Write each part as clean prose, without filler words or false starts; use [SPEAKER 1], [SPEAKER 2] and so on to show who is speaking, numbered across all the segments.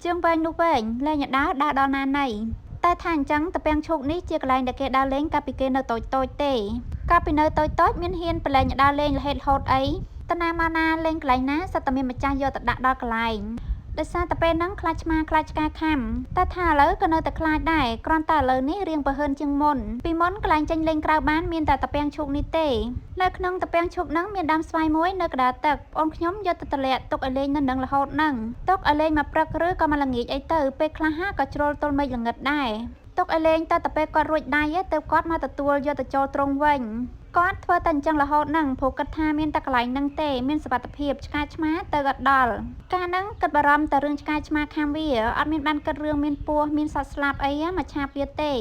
[SPEAKER 1] ជើងវែងនោះវែងលែងឲ្យដើរដើរដល់ណាណីតែថាអញ្ចឹងត្រពាំងឈូកនេះជាកន្លែងដែលគេដើរលេងកាលពីគេនៅតូចតូចទេកាលពីនៅតូចតូចមានហ៊ានប្រឡែងដើរលេងរហេតរហូតអីតាណាមកណាលេងកន្លែងណាសិតតែមានម្ចាស់យកទៅដាក់ដល់កន្លែងដោយសារតែពេលហ្នឹងខ្លាចឆ្មាខ្លាចឆ្កែខាំតែថាឥឡូវក៏នៅតែខ្លាចដែរគ្រាន់តែឥឡូវនេះរៀងប្រហើនជាងមុនពីមុនកន្លែងចេញលេងក្រៅបានមានតែត្រពាំងឈូកនេះទេនៅក្នុងត្រពាំងឈូកហ្នឹងមានដើមស្វាយមួយនៅកណ្ដាលទឹកប្អូនខ្ញុំយកទៅតម្លាក់ទុកឲ្យលេងនៅនឹងរហូតហ្នឹងទុកឲ្យលេងមកព្រឹកឬក៏មកល្ងាចអីទៅពេលខ្លះក៏ជ្រុលទល់មេឃល្ងិតដែរទុកឲ្យលេងតែទៅពេលគាត់រួចដៃទៅគាត់មកទទួលយកទៅចូលទ្រុងវិញគាត់ធ្វើតែអញ្ចឹងរហូតហ្នឹងព្រោះគិតថាមានតែកន្លែងហ្នឹងទេមានសុវត្ថិភាពឆ្កែឆ្មាទៅអត់ដល់កាលហ្នឹងគិតបារម្ភតែរឿងឆ្កែឆ្មាខាំវាអត់មានបានគិតរឿងមានពស់មានសត្វស្លាប់អីមកឆាបវាទេ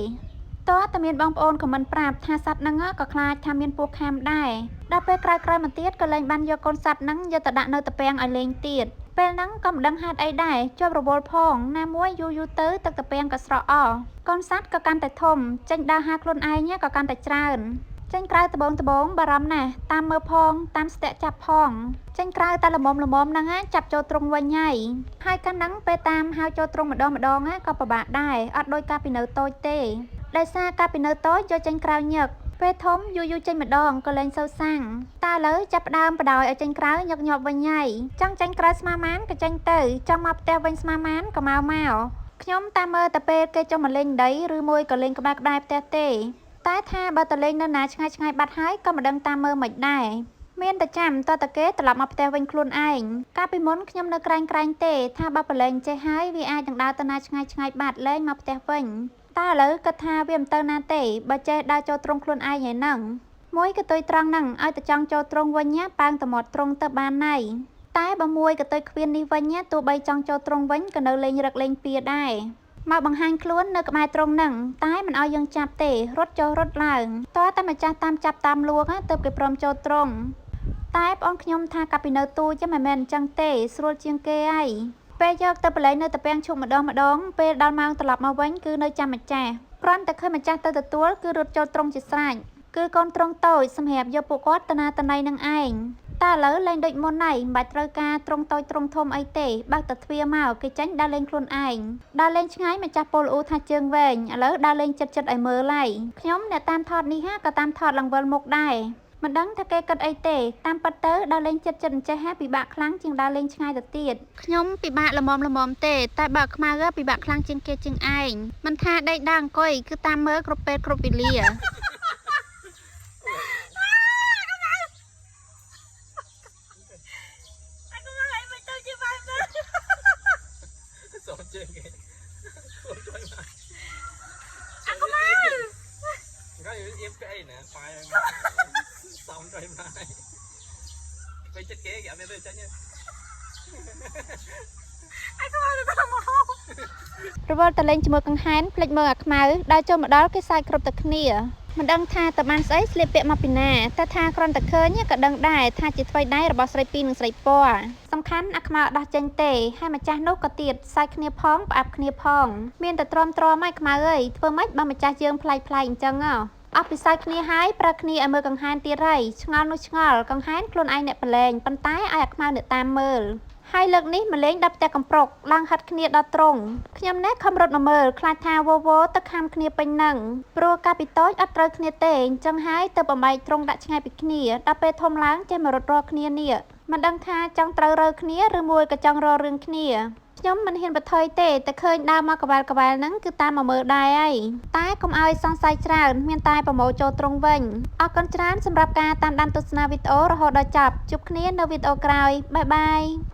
[SPEAKER 1] តោះតែមានបងប្អូនខមមិនប្រាប់ថាសត្វហ្នឹងក៏ខ្លាចថាមានពស់ខាំដែរដល់ពេលក្រោយៗមកទៀតក៏លែងបានយកកូនសត្វហ្នឹងយកទៅដាក់នៅត្រពាំងឲ្យលេងទៀតពេលហ្នឹងក៏មិនដឹងហេតុអីដែរជាប់រវល់ផងណាមួយយូរយូរទៅទឹកត្រពាំងក៏ស្រកអស់កូនសត្វក៏កាន់តែធំចេញដើរហាខ្លួនឯងក៏កាន់តែច្រើនចេញក្រៅដបងដបងបារម្ភណាស់តាមមើលផងតាមស្ទាក់ចាប់ផងចេញក្រៅតែល្មមល្មមហ្នឹងចាប់ចូលទ្រុងវិញហើយហើយកាលហ្នឹងពេលតាមហៅចូលទ្រុងម្ដងម្ដងក៏ពិបាកដែរអត់ដូចកាលពីនៅតូចទេដោយសារកាលពីនៅតូចយកចេញក្រៅញឹកពេលធំយូរយូរចេញម្ដងក៏លែងសូវសាំងតែឥឡូវចាប់ផ្ដើមបដ ாய் ឲ្យចេញក្រៅញឹកញាប់វិញហើយចង់ចេញក្រៅស្មាម៉ានក៏ចេញទៅចង់មកផ្ទះវិញស្មាម៉ានក៏មកមកខ្ញុំតាមមើលតែពេលគេចុះមកលេងដីឬមួយក៏លេងក្បែរក្បែរផ្ទះទេតែថាបើតលេងនៅណាឆ្ងាយឆ្ងាយបាត់ហើយក៏មិនដឹងតាមមើលមិនដែរមានតែចាំតតគេត្រឡប់មកផ្ទះវិញខ្លួនឯងកាលពីមុនខ្ញុំនៅក្រែងក្រែងទេថាបើប្រឡែងចេះហើយវាអាចនឹងដើរទៅណាឆ្ងាយឆ្ងាយបាត់លែងមកផ្ទះវិញតែឥឡូវគិតថាវាមិនទៅណាទេបើចេះដើរចូលទ្រុងខ្លួនឯងឯហ្នឹងមួយកតុយត្រង់ហ្នឹងឲ្យតែចង់ចូលទ្រុងវិញណាប៉ើងតមាត់ទ្រុងទៅបានណៃតែបើមួយកតុយខ្វៀននេះវិញណាទោះបីចង់ចូលទ្រុងវិញក៏នៅលេងរឹកលេងពៀដែរមកបង្ហាញខ្លួននៅក្បែរទ្រុងហ្នឹងតែមិនឲ្យយើងចាប់ទេរត់ចុះរត់ឡើងតើតែម្ចាស់តាមចាប់តាមលួងទើបគេព្រមចូលទ្រុងតែប្អូនខ្ញុំថាកាលពីនៅទូចមិនមែនអញ្ចឹងទេស្រួលជាងគេហើយពេលយកទៅប្រឡែងនៅត្រពាំងឈូកម្ដងម្ដងពេលដល់ម៉ោងត្រឡប់មកវិញគឺនៅចាំម្ចាស់គ្រាន់តែឃើញម្ចាស់ទៅទទួលគឺរត់ចូលទ្រុងជាស្រេចគឺកូនទ្រុងតូចសម្រាប់យកពួកគាត់ទៅណាទៅណីនឹងឯងតែឥឡូវលែងដូចមុនហើយមិនបាច់ត្រូវការទ្រុងតូចទ្រុងធំអីទេបើកតែទ្វារមកគេចេញដើរលេងខ្លួនឯងដើរលេងឆ្ងាយម្ចាស់ពលអ៊ូថាជើងវែងឥឡូវដើរលេងចិត្តចិត្តឲ្យមើលហើយខ្ញុំអ្នកតាមថតនេះហាក៏តាមថតឡើងវិលមុខដែរមិនដឹងថាគេគិតអីទេតាមពិតទៅដើរលេងចិត្តចិត្តអញ្ចេះហាពិបាកខ្លាំងជាងដើរលេងឆ្ងាយទៅទៀតខ្ញុំពិបាកល្មមល្មមទេតែបើខ្មៅពិបាកខ្លាំងជាងគេជាងឯងមិនថាដេកដើរអង្គុយគឺតាមមើលគ្រប់ពេលគ្រប់វេលា
[SPEAKER 2] សូមជើងគេខ្លួនជួយមក
[SPEAKER 3] អាកុម៉ា
[SPEAKER 2] ក៏អៀមគេអីណាស្វាយសំជួយមកពេលចិត្តគេគេអត់មានទៅចាញ់ទេ
[SPEAKER 3] អាកុម៉ាទៅតាមមករ
[SPEAKER 1] វល់តលេងជាមួយកង្ហានភ្លេចមើលអាខ្មៅដើរចូលមកដល់គេសាយគ្រប់តែគ្នាមិនដឹងថាតើបានស្អីស្លៀកពាក់មកពីណាតែថាគ្រាន់តែឃើញក៏ដឹងដែរថាជាថ្វីដៃរបស់ស្រីពីរនិងស្រីពណ៌សំខាន់អាខ្មៅអត់ដោះចេញទេហើយម្ចាស់នោះក៏ទៀតសាយគ្នាផងផ្អាប់គ្នាផងមានតែទ្រាំទ្រាំហើយខ្មៅអើយធ្វើម៉េចបើម្ចាស់យើងប្លែកប្លែកអញ្ចឹងហ៎អស់ពិសោធន៍គ្នាហើយប្រើគ្នាឲ្យមើលកង្ហានទៀតហើយឆ្ងល់នោះឆ្ងល់កង្ហានខ្លួនឯងអ្នកប្រឡែងប៉ុន្តែឲ្យអាខ្មៅអ្នកតាមមើលហើយលើកនេះមកលេងដល់ផ្ទះកំប្រុកឡើងហិតគ្នាដល់ត្រង់ខ្ញុំណែខំរត់មកមើលខ្លាចថាវវទៅខាំគ្នាពេញនឹងព្រោះកាលពីតូចអត់ត្រូវគ្នាទេអញ្ចឹងហើយទៅបំបែកត្រង់ដាក់ឆ្ងាយពីគ្នាដល់ពេលធំឡើងចេះមករត់រកគ្នានេះមិនដឹងថាចង់ត្រូវរើគ្នាឬមួយក៏ចង់រករឿងគ្នាខ្ញុំមិនហ៊ានបថុយទេតែឃើញដើរមកកវ៉ាល់កវ៉ាល់ហ្នឹងគឺតាមមកមើលដែរហើយតែកុំឲ្យសង្ស័យច្រើនមានតែប្រមូលចូលត្រង់វិញអរគុណច្រើនសម្រាប់ការតាមដានទស្សនាវីដេអូរហូតដល់ចប់ជួបគ្នានៅវីដេអូក្រោយបាយបាយ។